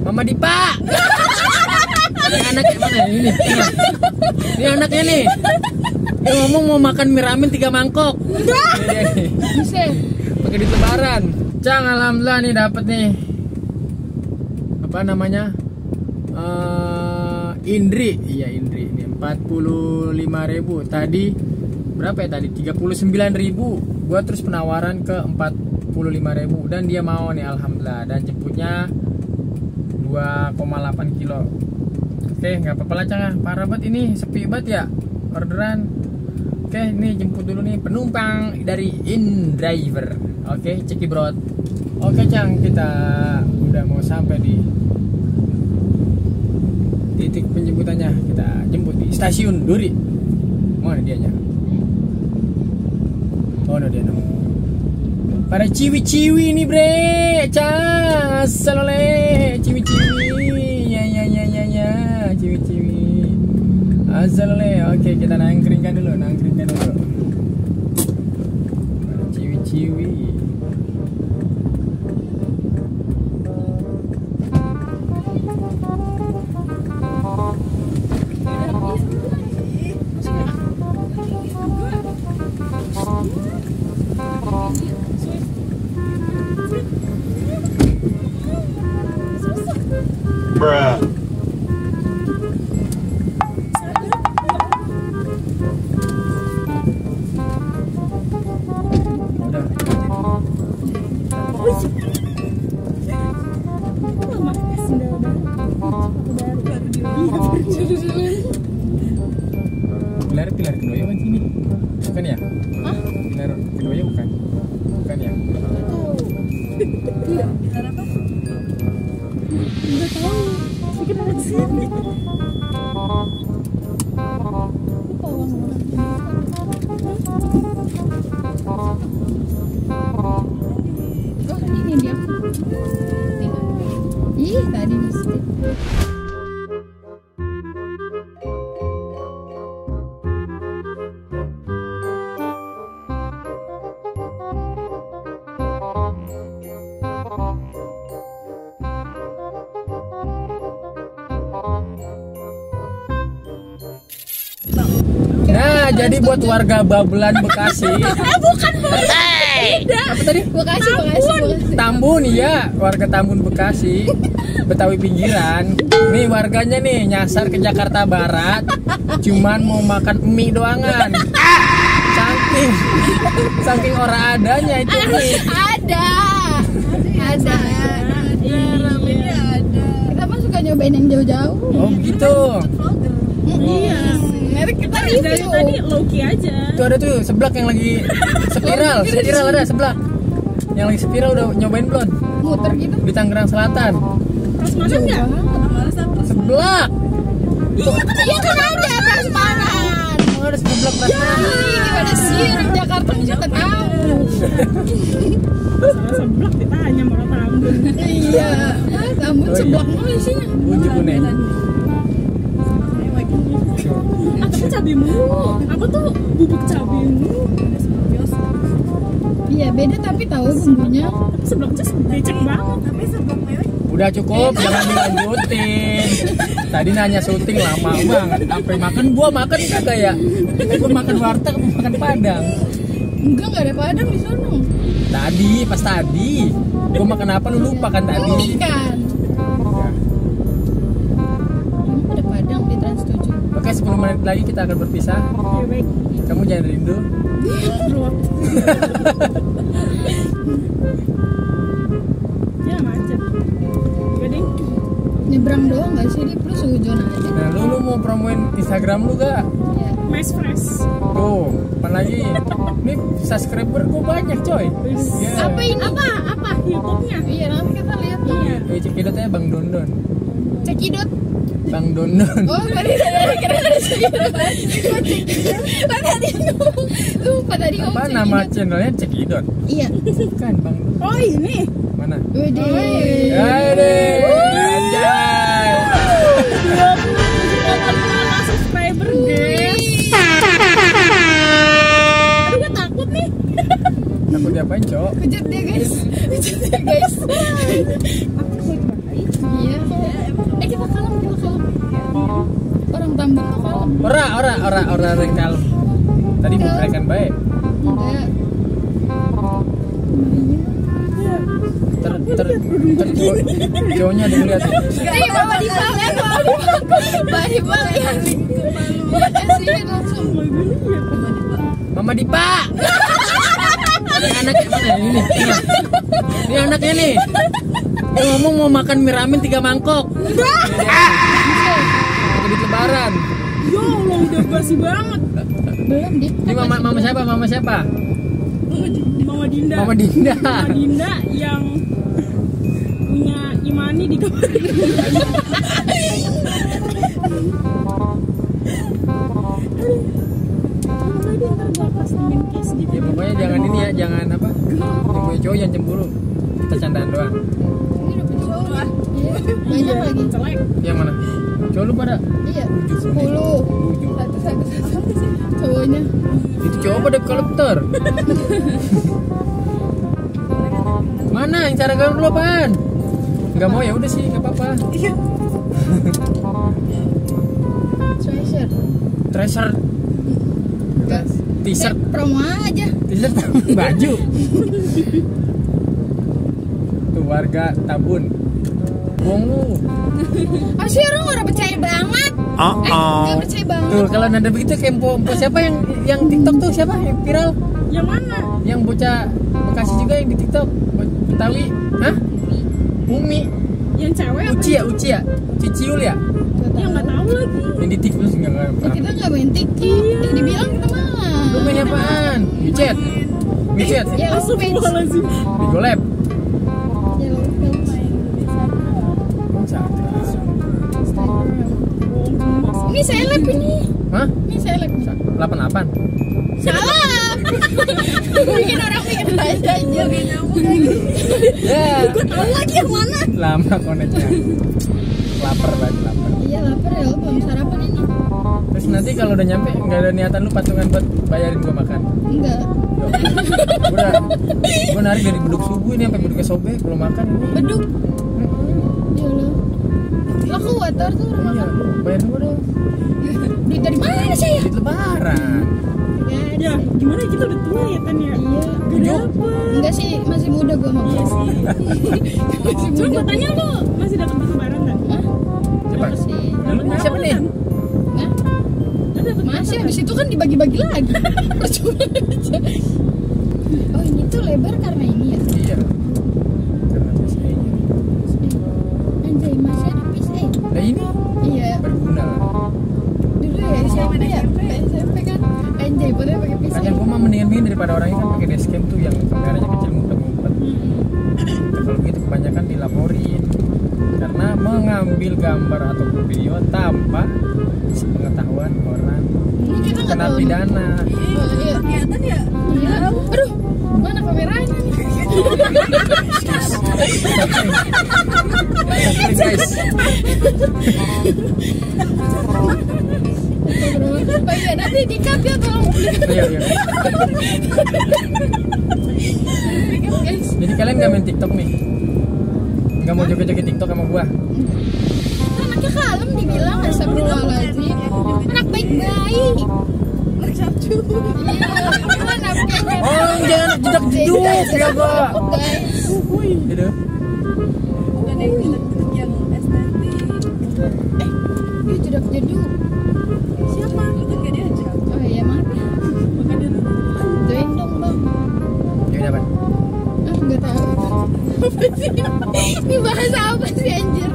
Mama Dipa. Ini anaknya mana ini? Ini anaknya nih. Dia ngomong mau makan mie ramen 3 mangkok. Bisa. Pakai di lebaran. Cang, alhamdulillah nih dapet nih. Apa namanya? Indri. Iya, Indri. Ini 45.000. Tadi berapa ya tadi? 39.000. Gua terus penawaran ke 45.000 dan dia mau nih alhamdulillah, dan jemputnya 2,8 kilo. Oke, nggak apa-apa lah Cang. Parah banget ini, sepi banget ya orderan. Oke, ini jemput dulu nih penumpang dari InDriver. Oke, Cekibrod. Oke Cang, kita udah mau sampai di titik penjemputannya. Kita jemput di stasiun Duri. Mana dianya? Oh, no dia no. Para ciwi-ciwi nih bre, Cang, assalole, ciwi-ciwi, ya, ciwi-ciwi, assalole. Oke, kita nangkringkan dulu. Para ciwi-ciwi. Bruh. Pilar kedua kan sini, bukan ya? Hah? Pilar kedua bukan? Bukan ya? Iya, pilar apa? Nggak tahu. Kita lihat sini. Oh, ini dia. Ih, tadi mesti. Nah, jadi buat warga Babelan Bekasi. Bukan. Apa tadi? Bekasi. Tambun ya, warga Tambun Bekasi, Betawi pinggiran. Nih warganya nih nyasar ke Jakarta Barat, cuman mau makan mie doangan. Saking ora adanya itu mie. Ada. Ramennya ada. Kita mah suka nyobain yang jauh-jauh. Oh gitu. Iya. Merek kita review. Tadi Loki aja. Tuh ada tuh seblak yang lagi spiral ada seblak. Yang lagi spiral udah nyobain belum? Muter gitu. Di Tangerang Selatan. Prasmanan enggak? Seblak. Iya kan ada prasmanan. Oh, ada seblak prasmanan. Gimana sih orang Jakarta juga tahu. Seblak ditanya mau Tambun. Iya. Tambun seblak mulu isinya. Uji kuning. Tapi cabai mulu. Aku tuh bubuk cabai mulu. Iya beda tapi tahu bumbunya. Tapi seblaknya becek banget. Tapi seblak mewek. Udah cukup, jangan dilanjutin. Tadi nanya syuting lama banget. Sampai makan, gua makan kagak ya? Gua makan warteg, makan Padang. Enggak ada Padang di sono. Pas tadi. Gua makan apa lu lupa kan tadi? Ikan. Ada Padang di Trans 7. Oke, 10 menit lagi kita akan berpisah. Ya baik. Kamu jangan rindu. Ya macet. Gading. Nyebrang doang nggak sih, di plus hujan aja. Nah, lu mau promoin Instagram lu gak? Iya. Mas fresh. Tuh, apa lagi? Ini subscriber gua banyak coy. Ya. Apa ini? Apa YouTube-nya? Iya nanti kita lihat tuh. Iya. Cekidotnya Bang Dondon. Cekidot. Bang Dondon. Oh tadi kira dari Cekidot. Tadi lupa tadi ngomong Apa Cekidot. nama channelnya Cekidot? Iya. Bukan Bang Dondon. Oh ini. Mana? Wede. Anjay. Subscriber guys. Aduh gue takut nih. Takut diapain, Cok? Kejar dia guys. Kejar dia guys. Aku baik. Iya. ora rengkal. Tadi bukan baik. Enggak. Ter cowoknya ada ngeliat. Nih, Mama Dipa kan, Mama Dipa lihat. Sini langsung. Mama Dipa. Ada anaknya mana ini? Ini anaknya nih. Dia ngomong mau makan mie ramen 3 mangkok. Pakai duit lebaran. Ya Allah, udah basi banget. Belum, Dit. Ini mama siapa? Mama siapa? Mama Dinda. Mama Dinda. Mama Dinda yang punya Imani di kamar. Ya pokoknya jangan ini ya, jangan apa? Yang punya cowok yang cemburu. Kita candaan doang. Ini udah punya cowok. Iya, banyak lagi. Celek. Yang mana? Cowok lu pada? Iya, 7. 10. Satu. Cowoknya. Itu cowok pada kolektor. Mana yang cara gambar lu apaan? Enggak mau ya udah sih, enggak apa-apa. Treasure. Enggak. T-shirt. Promo aja. T-shirt baju. Tuh warga Tabun. Bohong lu. Asli orang orang percaya banget. Nggak percaya banget. Tuh kalau nada begitu kayak empo siapa yang TikTok tuh siapa yang viral? Yang mana? Yang bocah Bekasi juga yang di TikTok. Betawi. Hah? Umi. Yang cewek apa? Uci ya? Ciciul ya? Yang nggak tahu lagi. Yang di TikTok enggak Ya, paham. kita nggak main TikTok. Dibilang kita mah. Lu main apaan? Micet. Ya, Astagfirullahaladzim. Di Golab. Ya, ini seleb ini. Hah? Ini seleb. 88. Salah. Bikin orang mikir aja aja. Ya. Tahu lagi yang mana? Lama koneknya. Lapar banget, lapar. Iya lapar ya, lo belum sarapan ini. Terus nanti kalau udah nyampe nggak ada niatan lu patungan buat bayarin gua makan. Enggak. Gua narik dari beduk subuh ini sampai beduknya sobek belum makan ini. Beduk. Ya Allah. Lo ke water tuh rumah Iya, kamu. bayarin gua dong. Duit dari mana saya? Duit lebaran. Ya, gimana kita udah tua ya Tan ya? Iya. Gak dapet. Enggak sih, masih muda gua mah. Iya sih. Masih Coba muda. tanya lo masih dapat lebaran Tan? Hah? Siapa? Masih. Namanya siapa nih? Hah? Lo dapet Masih habis itu kan dibagi-bagi lagi. Percuma aja. Oh, ini tuh lebar karena ini ya. Iya. Karena biasanya. Anjay, masih ada pisah. Nah ini Iya. berguna lah. Dulu ya SMP ya. SMP kan. Anjay, padahal pakai pisah. Kadang gua mah mendingan daripada orang ini kan pakai dashcam tuh yang kameranya kecil ngumpet-ngumpet. Nah, kalau gitu kebanyakan dilaporin karena mengambil gambar atau video tanpa sepengetahuan orang Ini kita nggak kena tahu. pidana. Iya. kelihatan ya? Iya. Aduh, mana kameranya nih? Guys, Oh iya, nanti di cut ya tolong. iya. Guys, Jadi kalian nggak main TikTok nih? Nggak mau joget-joget TikTok sama gua? anaknya kalem dibilang astagfirullahaladzim. Anak baik-baik. Anak sabju. Iya, anaknya. Oh, jangan jedak jeduk ya gua. Guys. Gitu. Bukan yang jelek-jelek yang estetik. Dia jedak jeduk. Siapa? Lu kan gak diajak. Oh iya, maaf ya. Bukan dia dulu. Join dong, Bang. Jadi apa? Ah, enggak tahu. Apa sih? Ini bahasa apa sih anjir?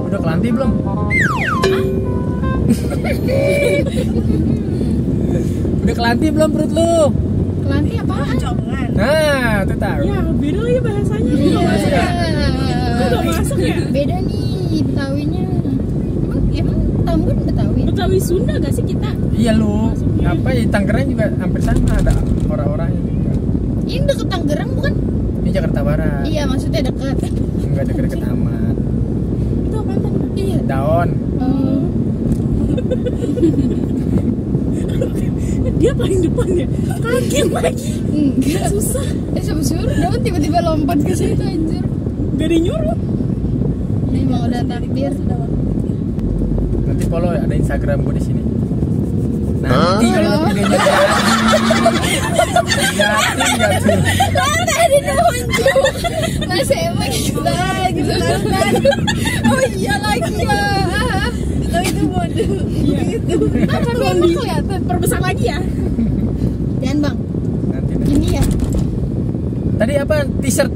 Udah kelanti belum? Udah kelanti belum perut lu? Kelanti apaan? Jongan. Nah, tuh tahu. Ya, beda lagi bahasanya. Iya. Lu gak masuk ya? Beda nih Betawinya. Emang Tambun Betawi? Betawi Sunda gak sih kita? Iya lu. Apa ya Tangerang juga hampir sama ada orang-orangnya juga. Ini deket Tangerang bukan? Ini Jakarta Barat. Iya, maksudnya dekat. Enggak deket-deket amat. Itu apaan tadi? Iya. Daun. Oh. Dia paling depan ya? Kaget lagi. Enggak. Susah. Suruh daun tiba-tiba lompat ke situ anjir. Gak ada yang nyuruh. Ini emang udah takdir. Nanti follow ya, ada Instagram gue di sini. Nanti kalau videonya jadi nggak tuh? Tadi nunjuk. Masih emang gitu kan. Oh iya lagi ya. Oh itu bodoh. Iya. Apa belum kelihatan? Perbesar lagi ya. Dan bang, Nanti deh. ini ya. Tadi apa t-shirt?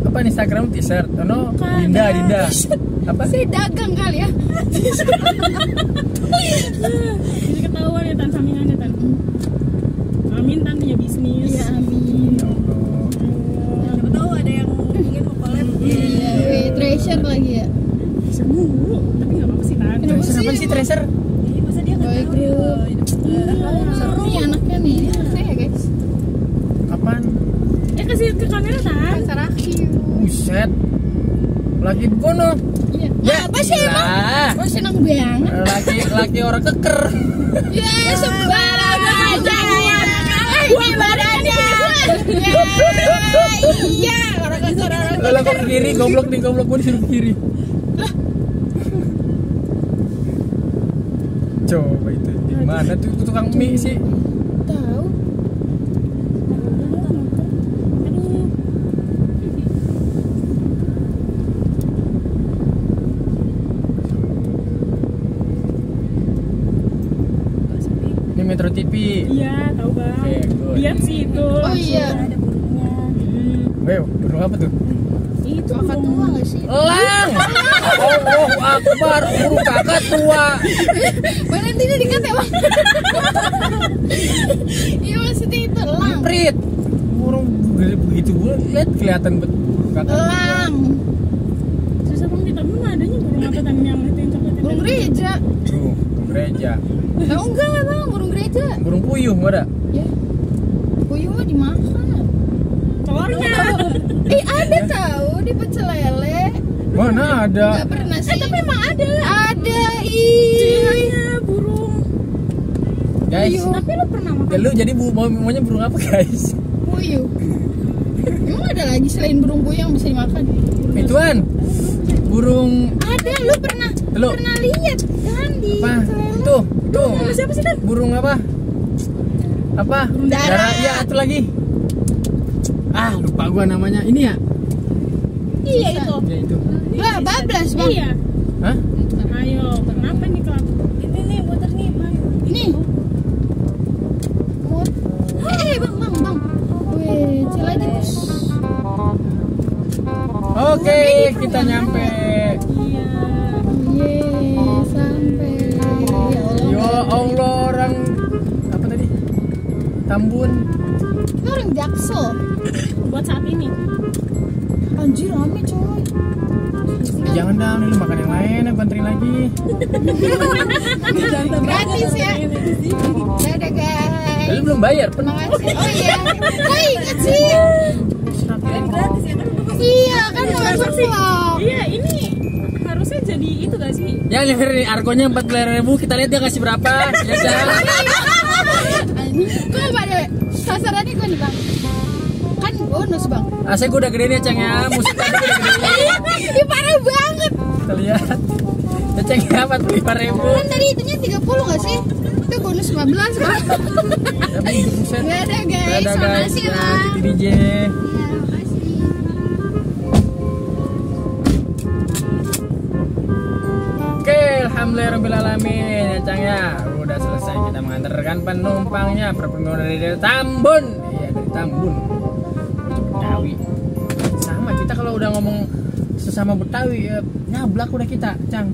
Apa Instagram t-shirt? Oh no, Bukan. Dinda. Apa? Saya dagang kali ya. Jadi ketahuan ya Tan, sampingannya Tan. Amin Tan punya bisnis. Iya amin. Ya Allah. Siapa tahu ada yang ingin mau collab. Iya, weh, treasure lagi ya. Semua, tapi nggak apa-apa sih Tan. Kenapa Tracer apa sih? sih Tracer? Iya, masa dia nggak Boy tahu ya? group. Seru nih anaknya nih. Saya ya guys. Apaan? Kasih ke kamera Tan. Pasar akhir. Buset. Lagi bono. Iya. Ya, Apa sih emang? gila. Oh senang banget. Laki orang keker. Ya sembarangan aja. Badannya. Iya. Orang kasar orang. Lah kok ke kiri, goblok gue disuruh ke kiri. Coba itu di mana tuh tukang mie sih? Tahu. Aduh. Ini Metro TV. Iya, tahu Bang. Oke, good. Lihat sih itu. Oh iya. Ada burungnya. Weh, burung apa tuh? Itu Kakak tua nggak sih? Elang. Allahu Akbar, burung kakak tua. Mana tidak dikat ya bang? Iya maksudnya itu elang. Prit. Burung gede begitu gue lihat kelihatan betul kakak. Elang. susah Bang di Tambun adanya burung apa Tan yang itu yang coklat itu? Burung gereja. Tuh, burung gereja. Tahu enggak bang burung gereja? Burung puyuh nggak ada? Ya. Puyuh mah dimakan. Telurnya. Ada tahu di pecel lele. Mana ada? Gak pernah sih. Tapi emang ada. Ada Cirinya burung. Guys, Tapi lu pernah makan? ya lu jadi maunya burung apa guys? puyuh. Emang ada lagi selain burung puyuh yang bisa dimakan? Ituan. Burung Ada, lu pernah Lu. lihat kan di apa? pecel lele? Tuh. Sama siapa sih Tan? Burung apa? Apa? Dara. Ya, itu lagi. Ah, lupa gua namanya. Ini ya? Iya itu. Ya itu. Lah, bablas bang. Iya. Hah? Ayo, kenapa nih Kak? Ini nih muter nih, Bang. Ini. Bang. Wih, celai tikus. Oke, kita nyampe. Iya. Yeay, sampai. Ya Allah, orang apa tadi? Tambun. Kita orang Jaksel. Buat saat ini. Anjir, rame coy. Jangan dong, lu makan yang lain, aku anterin lagi. Gratis ya. Dadah guys. Lu belum bayar, Terima kasih. Oh iya. Oh inget sih. Kirain gratis ya, tapi bagus. Iya kan masuk vlog. Iya, ini harusnya jadi itu gak sih? Ya lihat nih, argonya 14.000, kita lihat dia kasih berapa. Ya dah. Kok pada sasarannya gue nih bang? Kan bonus bang. AC gua udah gede nih, Ceng ya. Musik tadi gua udah gede. Ini parah banget. Kita lihat. Ya Ceng ya, 45.000. Kan tadi itunya 30 gak sih? Itu bonus 15 bang. Ya buset. Dadah guys. Dadah guys, Makasih ya, bang. Titi DJ. Iya, makasih. Oke, alhamdulillahirobbilalamin ya Cang ya. Udah selesai kita mengantarkan penumpangnya. Perpindahan dari Tambun. Iya, dari Tambun. Betawi. Sama kita kalau udah ngomong sesama Betawi ya, nyablak udah kita, Cang.